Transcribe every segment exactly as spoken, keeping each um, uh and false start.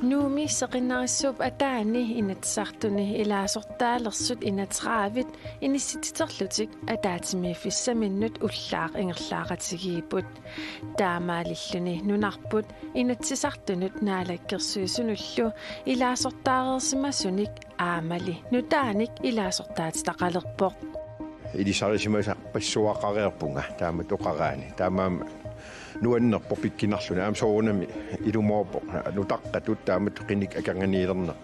Nuummi seqinnarissuup ataani Inatsisartuni ilaasortaalersut enogtredive inissitsiterlutik ataatsimiiffissaminnut ullaaq ingerlaaqatigiipput. Taamaalilluni nunarput Inatsisartunut Naalakkersuisunullu ilaasortaareersimasunik aammali nutaanik ilaasortaatitaqalerpoq. Ilisarisimasarpassuaqareerpunga taamatut oqaraanni. Taamaammat nuannerpoq pikkunarluni, aamma soorunami ilumoorpoq. Nutaqqatut taamatut qinikkat akornanniilerneq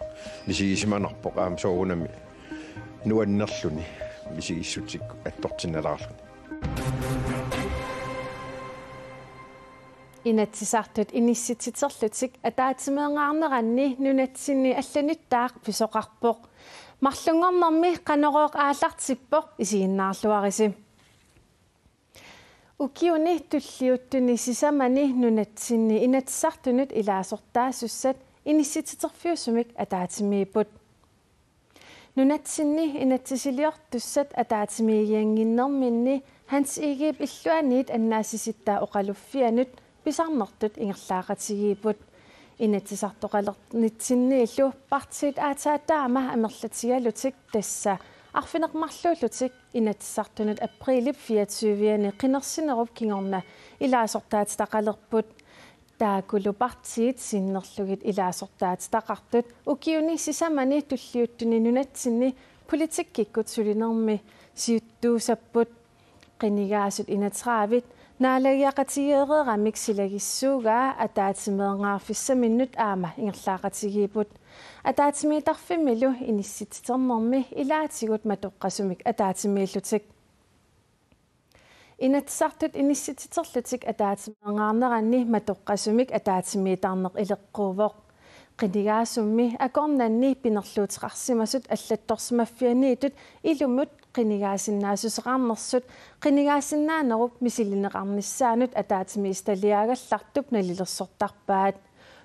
misigisimanarpoq, aamma soorunami nuannerluni misigissutsikkut attortinnalaarluni. Inatsisartut inissitsiterlutik ataatsimeeqqaarneranni nunatsinni allanittaaq pisoqarpoq. Marlunngornermi Qanorooq aallartippoq, isiginnaarluarisi. Ukiuni tulliuttuni sisamani nunatsinni Inatsisartunut ilaasortaasussat inissitsiterfiusumik ataatsimiipput. Nunatsinni inatsisiliortussat ataatsimiigiannginnerminni Hans Egedep illuaniit annaassisittaa oqaluffianut pisarnertut ingerlaaqatigiipput. Inatsisartoqalernitsinniillu partiit aatsaat taama amerlatigalutik, tassa arfineq-marluullutik, Inatsisartunut aprilip fireogtyve-ani qinersinerup kingorna ilaasortaatitaqalerput. Taakkulu partiit sinnerlugit ilaasortaatitaqartut ukiuni sisamani tulliuttuni nunatsinni politikkikkut sulinermi siuttuusapput. Qinigaasut enogtredive naalagiaqatigeereeramik silagissuugaa ataatsimeeqqaarfissaminnut aamma ingerlaaqatigiipput. Ataatsimiittarfimmilu inissitsiternermi ilaatigut matoqqasumik ataatsimiillutik. Inatsisartut inissitsiterlutik ataatsimeeqqaarneranni matoqqasumik ataatsimiittarneq ileqquuvoq. Qinigaasummi akornanni pinerluuteqarsimasut allattorsimaffianiittut ilumut qinigaasinnaassuseqarnersut qinigaasinnaanerup misilineqarnissaanut ataatsimiititaliaagallartup nalilersortarpaat.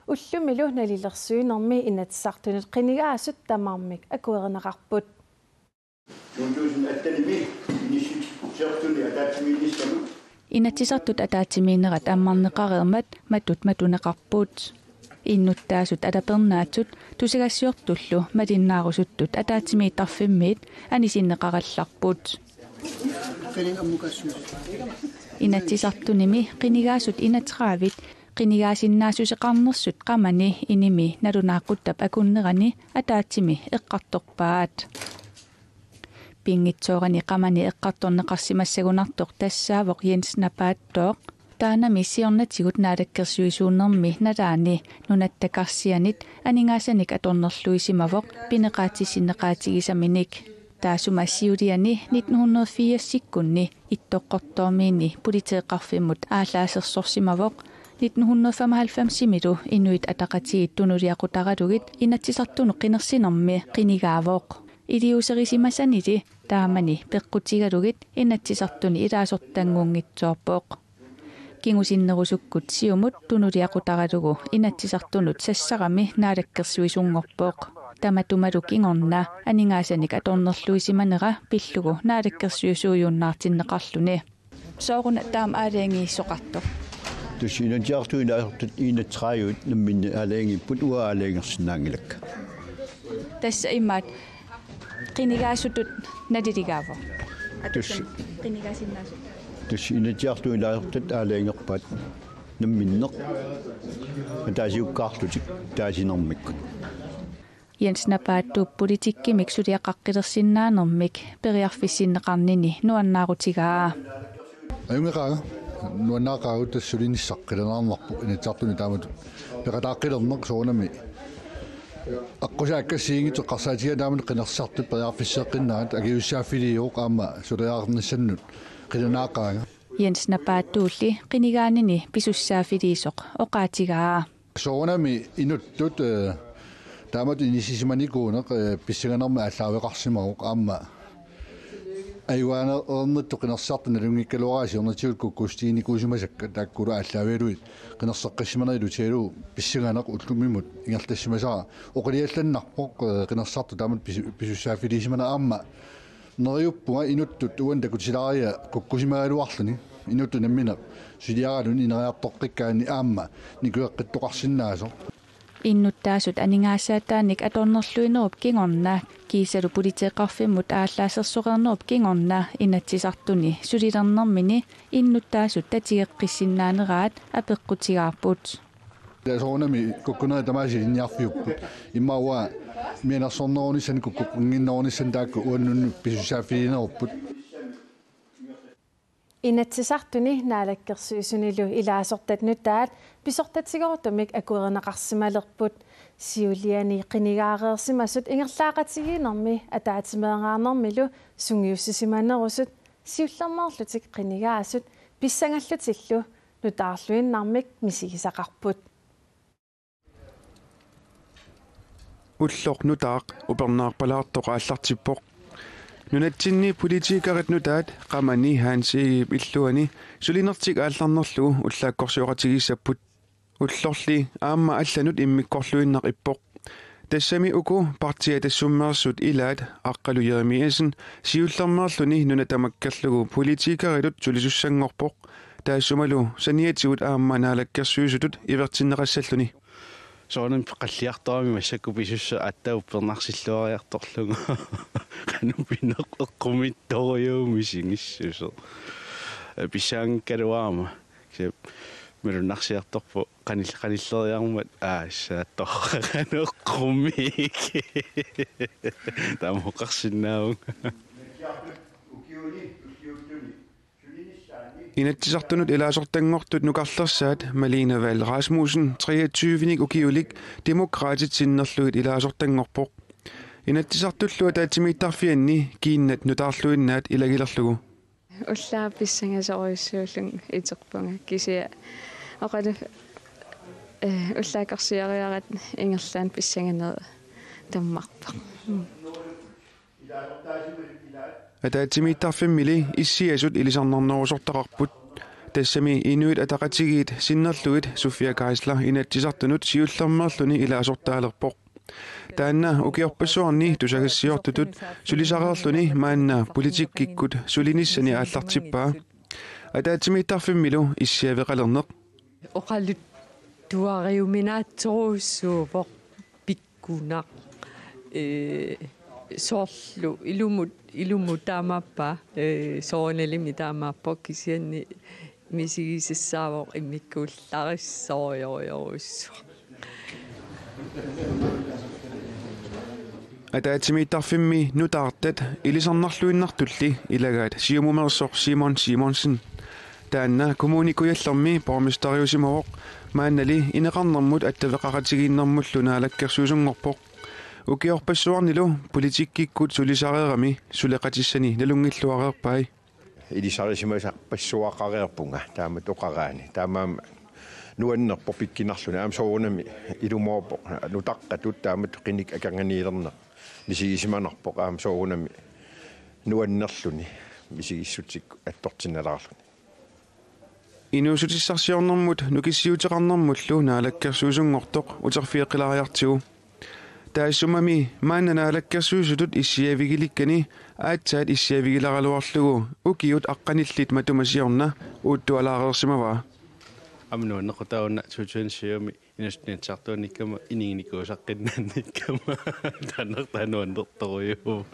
Ullumilu nalilersuinermi Inatsisartunut qinigaasut tamarmik akuerineqarput. Inatsisartut ataatsimiinnerat ammarneqareermat matut matuneqarput. Innuttaasut alapernaatsut tusagassiortullu malinnaarusuttut ataatsimiittarfimmiit anisinneqarallarput. Inatsisartunimi qinigaasut enogtredive qinigaasinnaassuseqarnersut qamani inimi nalunaaquttap akunnerani ataatsimi eqqartorpaat. Pinngitsoorani qamani eqqartorneqarsimassagunartoq tassaavoq Jens Napaattooq. Taannami siornatigut naalakkersuisuunermi nalaani nunatta karsianit aningaasanik atornerluisimavoq pineqaatissinneqaatigisaminik. Taassuma siuliani nitten hundrede firsikkunni Ittoqqortoormiini politeeqarfimmut aallaasersorsimavoq. Nitten hundrede femoghalvfemsimilu Inuit Ataqatigiit tunuliaqutaralugit Inatsisartunut qinersinermi qinigaavoq. Iliuuserisimasanili taamani peqqutigalugit Inatsisartuni ilaasortanngunngitsoorpoq. Kingusinnerusukkut siumut tunuliaqutaralugu Inatsisartunut sassarami naalakkersuisunngorpoq. Tamatumalu kingorna aningaasanik atornerluisimanera pillugu naalakkersuisuujunnaartinneqarluni. Sooruna taama aalajangiisoqartoq? Tassa Inatsisartuni ilaasortat enogtredive namminneq aalajangiipput, uanga aalajangersinnaanngilakka. Tassa imaat qinigaasutut naliligaavoq. Tassa. Qinigaasinnaasut. Tassa Inatsisartuni ilaasortat aalajangerpaat namminneq ataasiakkaarlutik taasinermikkut. Jens Napaattuup politikkimik suliaqaqqilersinnaanermik periarfissinneqarnini nuannaarutigaa. Ajunngeqaanga, nuannaaqaagut, tassa sulinissaq qilanaarnarpoq Inatsisartuni taamatut peqataaqqilerneq soorunami. Aqqusaakka assigiinngitsut eqqarsaatigaat taamatut qinersisartut periarfisseeqqinnaat, akisussaaffiliivoq aamma suliaqarnissannut qilanaaqaanga. Jens Napaattuulli qinigaanini pisussaaffiliisoq oqaatigaa. Soorunami inuttut, eh, taamatut inissisimanikuuneq, eh, pissanganermik aallaaveqarsimavoq aamma. Ajugaanerinnittoq qinersisartut nalunngikkaluaraat siornatigut kukkussutiginikuusimasakka, taakkulu aallaavigalugit qinerseqqissimanerit ilutigalugu pissanganaq ullumimut ingerlassimasara oqiliallannarpoq, eh, qinersisartut taamatut pisu-, pisussaaffiliisimanerat aamma. Neriuppunga inuttut uani takutilaariga kukkusimagaluarluni, inuttut nammineq suliaraluni ineriartoqqikkaanni aamma nikueqqittoqarsinnaasoq. Innuttaasut aningaasaanik atornerluinerup kingorna kiisalu politeeqarfimmut aallaasersoreernerup kingorna Inatsisartuni sulilernermini innuttaasut tatigeqqissinnaaneraat apeqqutigaarput. Soorunami kukkunerit tamaasa ilinniarfiupput. Immaqa uanga mianersornerunissanik kukkunnginnerunissanik taakku uannunnut pisussaaffiliinerupput. Inatsisartuni Naalakkersuisunilu ilaasortat nutaat pisortatigoortumik akuerineqarsimalerput. Siuliani qinigaareersimasut ingerlaaqatigiinnermi ataatsimeeqqaarnermilu sungiussisimanerusut siullermeerlutik qinigaasut pissangallutillu nutaarluinnarmik misigisaqarput. Ulloq nutaaq upernaarpalaartoq aallartippoq. Nunatsinni politikerit nutaat Qamani Hans Egedep illuani sulinertik aallarnerlugu ullaakkorsioqatigiissapput. Ullorli aamma allanut immikkorluinnaq ippoq. Tassami uku partiit tassummeersut ilaat Aqqalu Jeremiassen siullermeerluni nuna tamakkerlugu politikeritut sulisussanngorpoq. Taassumalu saniatigut aamma Naalakkersuisutut ivertinneqassalluni. Soorunami qalliartorami massakkut pisussaq aatsaat uppernarsilluariartorlugu. Qanoq pineq eqqumiitsorujussuuvoq misigissuseq. Pissanngikkaluarama. Kisianni malunnarsiartorpoq qanil-, qanilleriarmat aassaattoqarneq eqqumiik. Taama oqarsinnaavunga. Inatsisartunut ilaasortanngortut nukarlersaat Malene Vahl Rasmussen treogtyvenik ukiulik Demokraatit sinnerlugit ilaasortanngorpoq. Inatsisartullu ataatsimiittarfianni kiinnat nutaarluinnaat ilagilerlugu. Ullaaq pissangasorujussuullunga iterpunga kisianni oqalu, eh, ullaakkorsioriaratta ingerlaannaq pissanganera tammarpoq. Mm. Ataatsimiittarfimmili issiasut ilisarnarnerusortaqarput. Tassami Inuit Ataqatigiit sinnerlugit Sofia Geisler Inatsisartunut siullermeerluni ilaasortaalerpoq. Taanna ukiorpassuarni tusagassiortutut sulisareerluni maanna politikkikkut sulinissani aallartippaa. Ataatsimiittarfimmilu issiaveqalerneq. Oqaluttuariuminaatsorujussuuvoq pikkunaq. Ee, soorlu ilumut, ilumut taamaappaa, ee, soorunalimi taamaappoq kisianni misigisassaavoq immikkuullarissorujorujussuaq. Ataatsimiittarfimmi nutaartat ilisarnarluinnartulli ilagaat Siumumeersoq Simon Simonsen. Taanna Kommune Kujallermi borgmesteriusimavoq, maannali ineqarnermut attaveqaqatigiinnermullu naalakkersuisunngorpoq. Ukiorpassuarnilu politikkikkut sulisareerami suleqatissani nalunngilluareerpai. Ilisarisimasarpassuaqareerpunga taamatut oqaraanni. Taamaammat nuannerpoq pikkunarluni, aamma soorunami ilumoorpoq nutaqqatut taamatut qinikkat akornanniilerneq misigisimanarpoq, aamma soorunami nuannerluni misigissutsikkut attortinnalaarluni. Inuussutissarsiornermut nukissiuteqarnermullu naalakkersuisunngortoq uterfigeqqilaariartigu. Taassumami maanna naalakkersuisutut issiavigilikkani aatsaat issiavigileraluarlugu ukiut aqqanillit matuma siorna uuttualaareersimavaa. Aamma nuannequtaavoq una to tusind syvimi Inuussutissarsiornikkama inunnikuusaqqinnaannikkama. Taanna taanna nuannertorujuuvoq.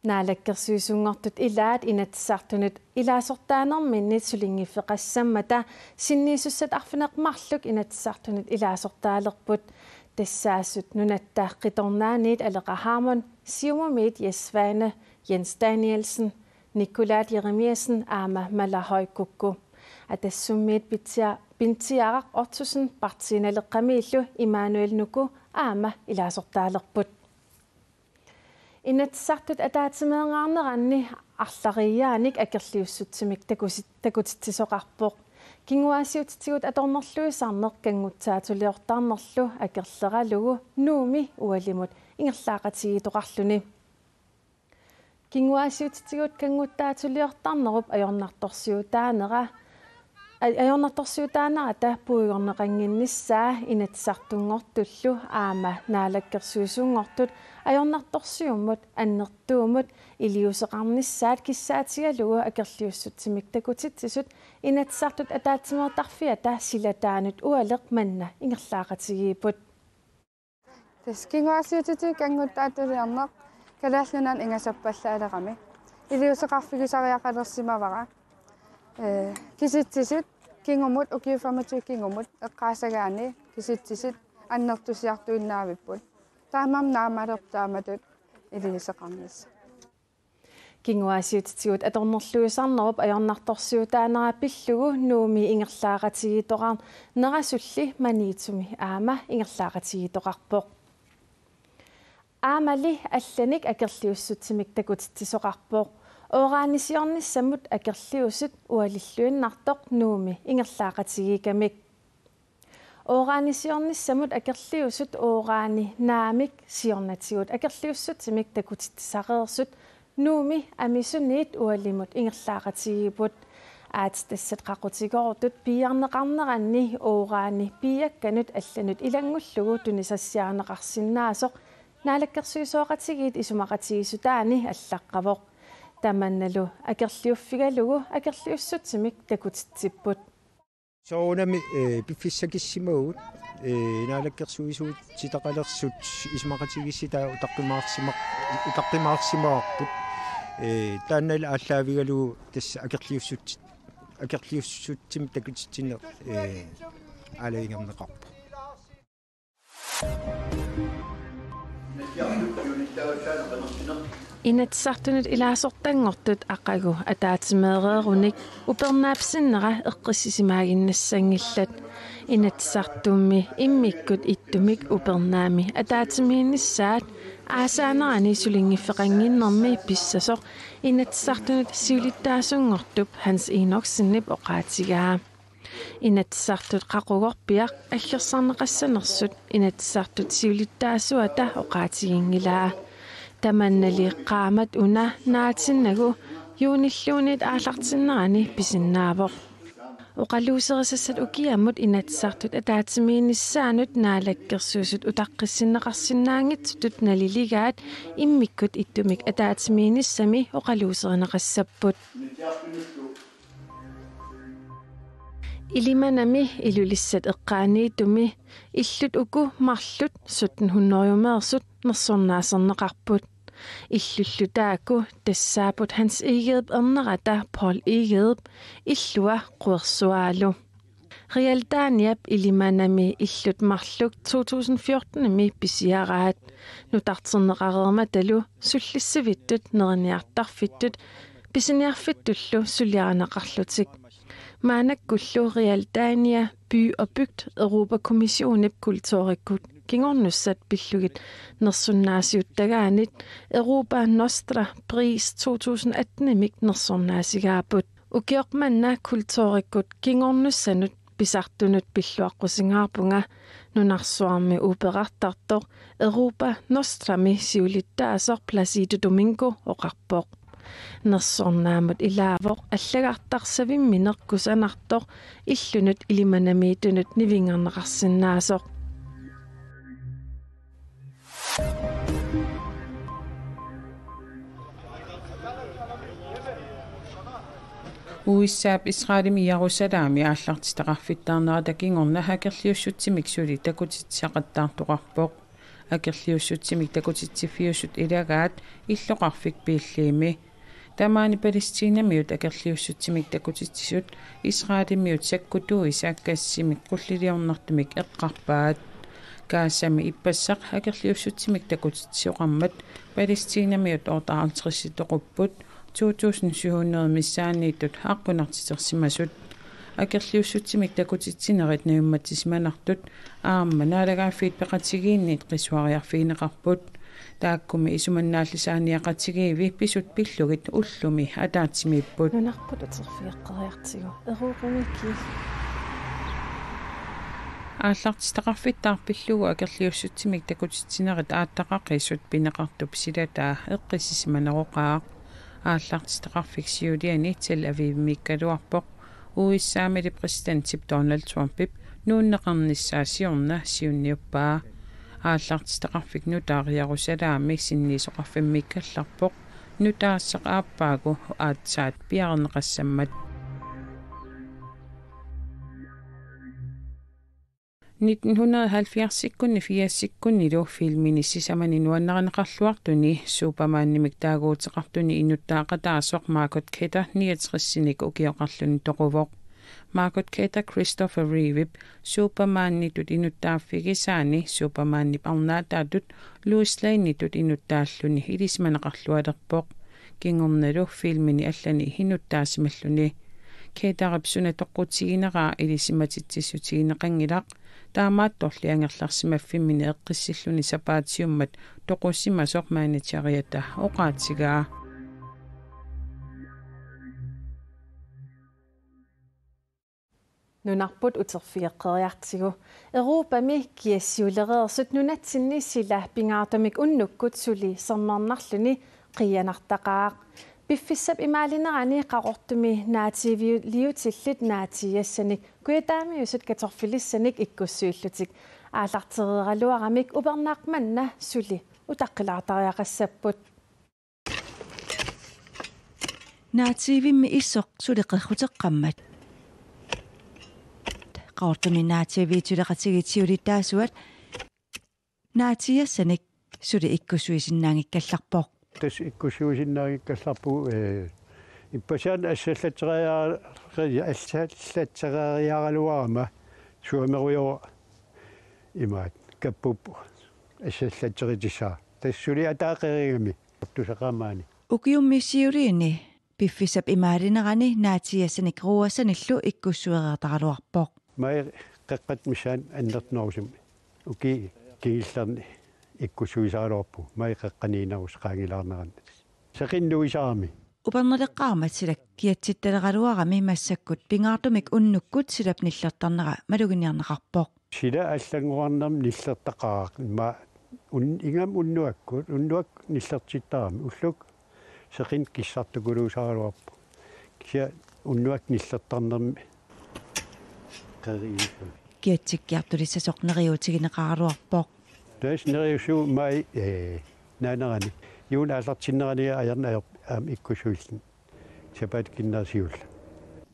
Naalakkersuisunngortut ilaat Inatsisartunut ilaasortaanerminni sulinngiffeqassammata sinniisussat arfineq-marluk Inatsisartunut ilaasortaalerput. Tassaasut nunatta qitornaaniit Aleqa Hammond, Siumumiit Jess Svane, Jens Danielsen, Nikolaj Jeremiassen aamma Mala Høy Kukko. Atassummiit Pitsia-, Pintsiaraq Ottosen, Partii Naleqqamiillu Immanuel Nuku aamma ilaasortaalerput. Inatsisartut ataatsimeeqqaarneranni arlariaanik akerliussutsimik takusi-, takutitsisoqarpoq. Kinguaassiuutitigut atornerluisarneq kannguttaatuliortarnerlu akerleralugu Nuummi ualimut ingerlaaqatigiittoqarluni. Kinguaassiuutitigut kannguttaatuliortarnerup ajornartorsiutaanera Ajornartorsiutaanerata puigorneqannginnissaa Inatsisartunngortullu aamma Naalakkersuisunngortut ajornartorsiummut annertuumut iliuuseqarnissaat kissaatigalugu akerliussutsimik takutitsisut Inatsisartut ataatsimeertarfiata silataanut ualeq manna ingerlaaqatigiipput. Tassa kinguaassiuutitigut anguttaattaliorneq Kalaallit Nunaanni ingasappallaalerami iliuuseqarfigisariaqalersimavara. Ee, kisitsisit kingumut, ukiut femogtyve kingumut eqqaasagaanni kisitsisit annertusiartuinnaavipput. Taamaammat naammalerpoq taamatut iliuuseqarnissaq. Kinguaassiuutitigut atornerluisarnerup ajornartorsiutaanera pillugu Nuummi ingerlaaqatigiittoqarnerasulli Maniitsumi aamma ingerlaaqatigiittoqarpoq. Aammali allanik akerliussutsimik takutitsisoqarpoq. Uranisiornissamut akerliusut ualilluinnartoq Nuummi ingerlaaqatigiikkamik. Uranisiornissamut akerliusut urani naamik siornatigut akerliussutsimik takutitsisareersut Nuummi Amisuniit ualimut ingerlaaqatigiipput. Aatsitassat qaqutigoortut piiarneqarneranni urani piiakkanut allanut ilanngullugu tunisassiarineqarsinnaasoq Naalakkersuisooqatigiit isumaqatigiissutaani allaqqavoq. Tamannalu akerliuffigalugu akerliussutsimik takutitsipput. Soorunami, ee, piffissakissimavugut, ee, naalakkersuisuutitaqalersut isumaqatigiissutaat utaqqimaarsimaq-, utaqqimaarsimavarput. Ee, taannali aallaavigalugu tassa akerliussut-, akerliussutsimik takutitsineq, ee, aalajangerneqarpoq. Inatsisartunut ilaasortanngortut aqagu ataatsimeereerunik upernaap sinnera eqqissisimaaginnassanngillat. Inatsisartummi immikkut ittumik upernaami ataatsimiinnissaat aasaanerani sulinngiffeqannginnermi pissasoq Inatsisartunut siulittaasunngortup Hans Enoksenip oqaatigaa. Inatsisartut qaqugorpiaq aggersarneqassanersut Inatsisartut siulittaasuata oqaatiginngilaa. Tamannali qaammat una naatinnagu juunilluunniit aallartinnerani pisinnaavoq. Oqaluuserisassat ukiamut Inatsisartut ataatsimiinnissaannut Naalakkersuisut utaqqissinneqarsinnaanngitsutut naliligaat immikkut ittumik ataatsimiinnissami oqaluuserineqassapput. Ilimanami Ilulissat eqqaaniittumi illut uku marluk sytten hundredemeersut nersornaaserneqarput. Illullu taakku tassaapput Hans Egedep ernerata Poul Egedep illua Quersuaalu. Realdaniap Ilimanami illut marluk to tusind fjortenimi pisiaraat. Nutarterneqareermatalu sullissivittut neriniartarfittut pisiniarfittullu suliarineqarlutik. Maannakkullu Realdania By og Bygd Europakommissionip kulturikkut kingornussat pillugit nersornaasiuttagaanit Europa Nostra Pris to tusind attenimik nersornaasigaapput. Ukioq manna kulturikkut kingornussanut pisartunut pilluaqqusingaarpunga, nunarsuarmi operartartoq Europa Nostrami siulittaasoq Placido Domingo oqarpoq. Nersornaammut ilaavoq allagartarsavimmineq kusanartoq illunut ilimanamiittunut nivingerneqarsinnaasoq. U S A-p Israelimi Jerusalemimi aallartitaqarfittaarnerata kingorna akerliussutsimik suli takutitsisaqattaartoqarpoq. Akerliussutsimik takutitsiffiusut ilagaat illoqarfik Biilliimi. Tamaani Palæstinamiut akerliussutsimik takutitsisut Israelimiut sakkutuisa Gazamik qulliliornartumik eqqarpaat. Gazami ippassaq akerliussutsimik takutitsisoqarmat Palæstinamiut otteoghalvtreds toqupput, to tusind syv hundrede missaanniittut aqqunartitersimasut. Akerliussutsimik takutitsinerit najummatsisimanartut aamma Naalagaaffiit Peqatigiinniit qisuariarfigineqarput. Taakkumi isumannaallisaaniaqatigiivi pisut pillugit ullumi ataatsimiipput. Nunarput uterfigeqqeriartigu Europami kiil. Aallartitaqarfittaaq pillugu akerliussutsimik takutitsinerit aattaqaqisut pineqartup silataa eqqissisimaneroqaaq. Aallartitaqarfik siuliani Tel Avivimiikkaluarpoq. U S A-mili præsidentip Donald Trumpip nuunneqarnissaa siorna siunniuppaa. Aallartitaqarfik nutaaq Jerusalemimi sinniisoqarfimmiikkallarpoq, nutaassaq aappaagu aatsaat piareerneqassammat. Nitten hundrede halvfjerdsikkunni firsikkunnilu filmini sisamani nuannarineqarluartuni Supermanimik taaguuteqartuni inuttaaqataasoq Margot Kidder niogtresinik ukioqarluni toquvoq. Margot Kidder Christopher Reevep Supermanitut inuttaaffigisaani Supermanip arnaataatut Lois Lanetut inuttaalluni ilisimaneqarlualerpoq. Kingornalu filmini allani inuttaasimalluni. Kidderip suna toqqutigineraa ilisimatitsissutigineqanngilaq, taamaattorli angerlarsimaffimmini eqqissilluni sapaatiummat toqusimasoq manageriata oqaatigaa. Nunarput uterfigeqqeriartigu. Europami kiassiulereersut nunatsinni sila pingaartumik unnukkut suli sermernarluni qiianartaqaaq. Piffissap imaalinerani Qaqortumi naatsiiviutillit naatsiiassanik kujataamiusut katorfilissanik ikkussuillutik aallartereeraluaramik upernaaq manna suli utaqqilaartariaqassapput. Naatsiivimmi issoq suli qerruteqqammat. Qaqortumi naatsiiviutileqatigiit siulittaasuat naatsiiassanik suli ikkussuisinnaanngikkallarpoq. Tassa ikkussuisinnaanngikkallarpugut, ee, ippassaq assallatsereeriaraluarama suamerujoq imaat kappuppoq assallatseritissaq. Tassa suli ataaseq qerigami. Tusaqaamaani. Ukiummi siuliini piffissap imaalinerani naatsiiassanik ruuassanillu ikkussuereertaraluarpoq. Maj qeqqata missaani annertunerusumik. Ukioq kingullerni ikkussuisaraluarpugut. Maj qeqqaniinnerusumik qaangilaarnerani. Seqinnut isarami. Upernaleqqaarmat sila kiatsittaleraluarami massakkut pingaartumik unnukkut silap nillertarnera maluginiarneqarpoq. Sila allanngorarnermi nillertaqaaq, immaqa un-, ingammik unnuakkut, unnuakkut nillertittarami, ullukkut seqineq kissartukuluusaraluarpoq. Kisianni unnuakkut nillertarnermi qeriussami. Kiatsikkiartulissasoq neriuutigineqaraluarpoq. Tassa neriussuu maj, ee, naanerani. Juunip aallartinnerani ajornaq ajorpoq aamma ikkussuilluni. Sapaatip akunneri siulleq.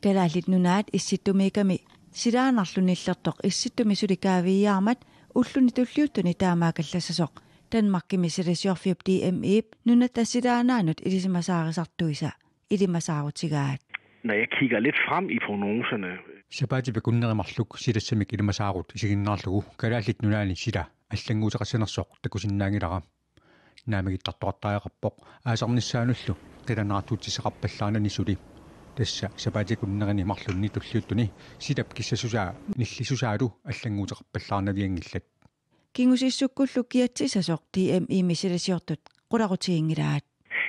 Kalaallit Nunaat Issittumiikami silaannarlu nillertoq Issittumi suli kaaviiaarmat ulluni tulliuttuni taamaakallassasoq Danmarkimi silasiorfiup D M I-p nunatta silaannaanut ilisimasaarisartuisa ilimasaarutigaat. Når jeg kigger lidt frem i prognoserne. Sapaatip akunneri marluk silassamik ilimasaarut isiginnaarlugu Kalaallit Nunaanni sila allannguuteqassanersoq takusinnaanngilara. Naammagiittartoqartariaqarpoq aasarnissaanullu qilanaartuutissaqarpallaarnani suli. Tassa sapaatip akunnerini marlunni tulliuttuni silap kissassusaa nillissusaalu allannguuteqarpallaarnavianngillat. Kingusissukkullu kiatsissasoq D M I-mi silasiortut qularutiginngilaat.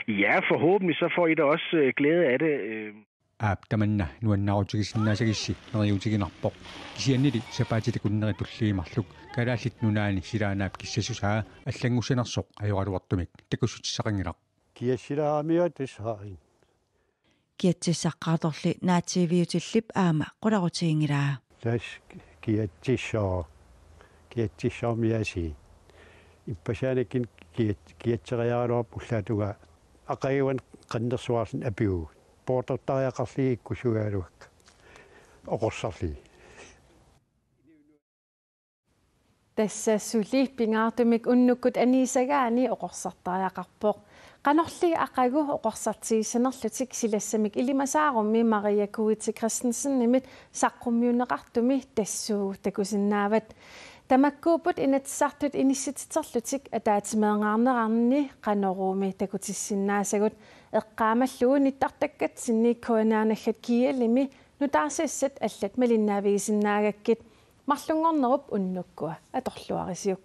Ja, forhåbentlig så får I da også, øh, glæde af det. Øh. Aap, tamanna nuannaarutigisinnaassagissi neriuutiginarpoq. Kisiannili sapaatip akunneri tulliit marluk Kalaallit Nunaanni silaannaap kissassusaa allanngussanersoq ajoraluartumik takussutissaqanngilaq. Kiassilaaramiuk tassa. Kiatsissaq Qaqortorli naatsiiviutillip aamma qularutiginngilaa. Tassa kiatsissooq. Kiatsissoormiaasiit. Ippassaq anaanat kiat-, kiatseriaraluarpoq ullaap tungaa aqaguani qannersuarluni apiugut. Poortortariaqarlugit ikkussuigaluakka. Oqorsarlugit. Tassa suli pingaartumik unnukkut aniissagaani oqorsartariaqarpoq. Qanorli aqagu oqorsartigissanerlutik silassamik ilimasaarummi Maria Kuitse Christensenimit saqqummiunneqartumi tassuugu takusinnaavat. Tamakkuupput Inatsisartut inissitsiterlutik ataatsimeerneqarneranni Qanoruumi takutissinnaasagut, eqqaamallugu nittartakkatsinni K N R naggat G L-imi nutaarsiassat allat malinnaavigisinnaagakkit. Marlunngornerup unnukkua atorluarisiuk.